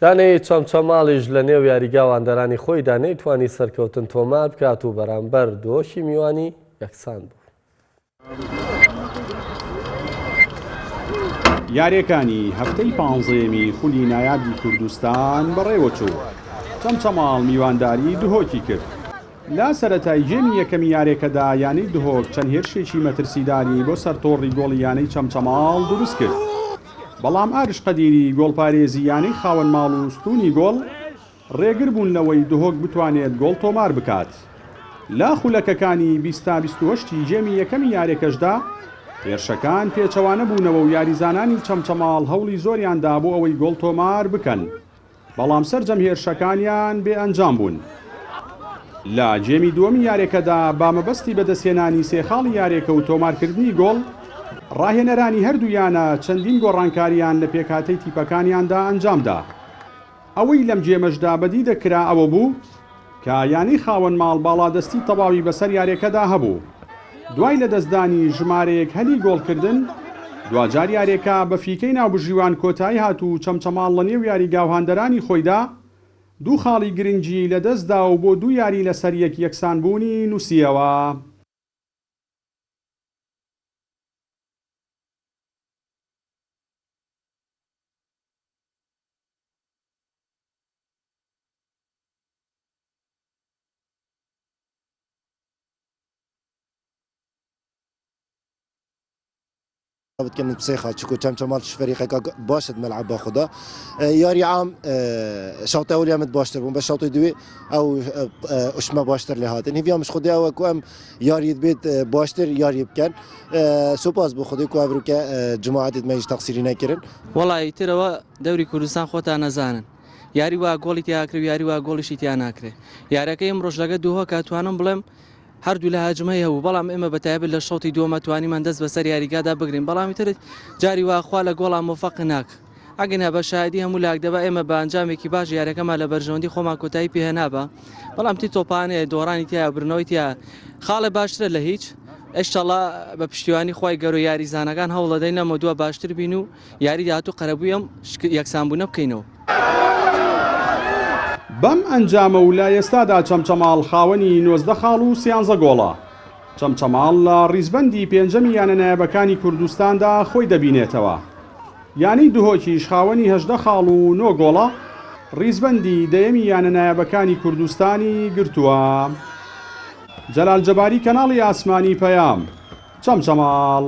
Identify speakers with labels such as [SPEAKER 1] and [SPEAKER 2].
[SPEAKER 1] یانەی چەمچەماڵیش لە نێو یاریگا و هاندەرانی خۆیدا نەیتوانی سەرکەوتن تۆمار بکات و بەرامبەر دۆشی میوانی یەکسان بوو.
[SPEAKER 2] یارییەکانی هەفتەی پانزەیەمی خولی نایابی کوردستان بەڕێوەچوو، چەمچەماڵ میوانداری دهۆکی کرد. لە سەرەتای گێمی یەکەمی یارێکەدا یانەی دهۆک چەند هێرشێکی مەترسیداری بۆ سەر تۆڕی گۆڵی یانەی چەمچەماڵ دروستکرد، بەڵام ئارش قەدیری گۆڵپارێزی یانەی خاوەن ماڵ و ستوونی گۆڵ ڕێگر بوون لەوەی دهۆک بتوانێت گۆڵ تۆمار بکات. لە خولەکەکانی 20 تا 28 ی گێمی یەکەمی یارێکەشدا هێرشەکان پێچەوانە بوونەوە و یاریزانانی چەمچەماڵ هەوڵی زۆریان دا بۆ ئەوەی گۆڵ تۆمار بکەن، بەڵام سەرجەم هێرشەکانیان بێ ئەنجام بوون. لە گێمی دووەمی یارێکەدا بە مەبەستی بەدەستهێنانی سێ خاڵی یارێکە و تۆمارکردنی گۆڵ، ڕاهێنەرانی هەردوو یانە چەندین گۆڕانکارییان لە پێکهاتەی تیپەکانیاندا ئەنجامدا. ئەوەی لەم گێمەشدا بەدی دەکرا ئەوە بوو کە یانەی خاوەن ماڵ باڵادەستی تەواوی بەسەر یارێکەدا هەبوو. دوای لەدەستدانی ژمارەیەک هەلی گۆڵکردن، دواجار یارێکە بە فیکەی ناوبژیوان کۆتایی هات و چەمچەماڵ لەنێو یاریگا و هاندەرانی خۆیدا دوو خاڵی گرنگی لەدەستدا و بۆ دوو یاری لەسەریەک یەکسانبوونی نووسییەوە.
[SPEAKER 3] بتکەن بسێخا چکو چەمچەماڵ فەریقەکە باشت مەلعب بە خوددا یاری عام شەوتە ئەولیامت باشتر بوون بە شەوتی دوێ ئەو ئوشمە باشتر لێ هاتن هیویامش خودی ئەوە کو ئەم یاریت بێت باشتر یاری بکەن سوپاس بۆ خودی کو ئەڤروکە جماعەتت مەیش تەقسیری نەکردن.
[SPEAKER 4] وەڵا ئیتر ئەوە دەوری کوردستان خۆتان نەزانن یاری وا گۆڵی تیاکرێ و یاری وا گۆڵیشی تیا ناکرێ یارەکەی ئەمڕۆش لەگە دهۆکە توانم بڵێم هەردوو لە هەجمەی هەبوو بەڵام ئێمە بە تایبەت لە شەوتی دووەمە توانیمان دەست بەسەر یاریگادا بگرین بەڵام ئیتر جاری وا خوا لە گۆڵا مۆفەق ناک ئەگەنا بە شایدی هەموو لاک دەبا ئێمە بە ئەنجامێکی باش یاریەکەمان لە بەرژەوەندی خۆمان کۆتایی پێهێنابا بەڵام تی تۆپانێ دۆڕانی تیا برنەوەی تیا خاڵێ باشترە لە هیچ ئیشەڵا بە پشتیوانی خوای گەورە یاریزانەکان هەوڵەدەین لەمە دوا باشتر بین و یاری داهاتوو قەرەبووی ئەم یەکسانبوونە بکەینەوە.
[SPEAKER 2] بەم ئەنجامە و لە ئێستادا چەمچەماڵ خاوەنی 19 خاڵ و سیانزە گۆڵە. چەمچەماڵ لە ڕیزبەندی پێنجەمی یانە نایابەکانی کوردستاندا خۆی دەبینێتەوە. یانەی دهۆکیش خاوەنی 18 خاڵ و نۆ گۆڵە، ڕیزبەندی دەیەمی یانە نایابەکانی کوردستانی گرتووە. جەلال جەباری کەناڵی ئاسمانی پەیام، چەمچەماڵ.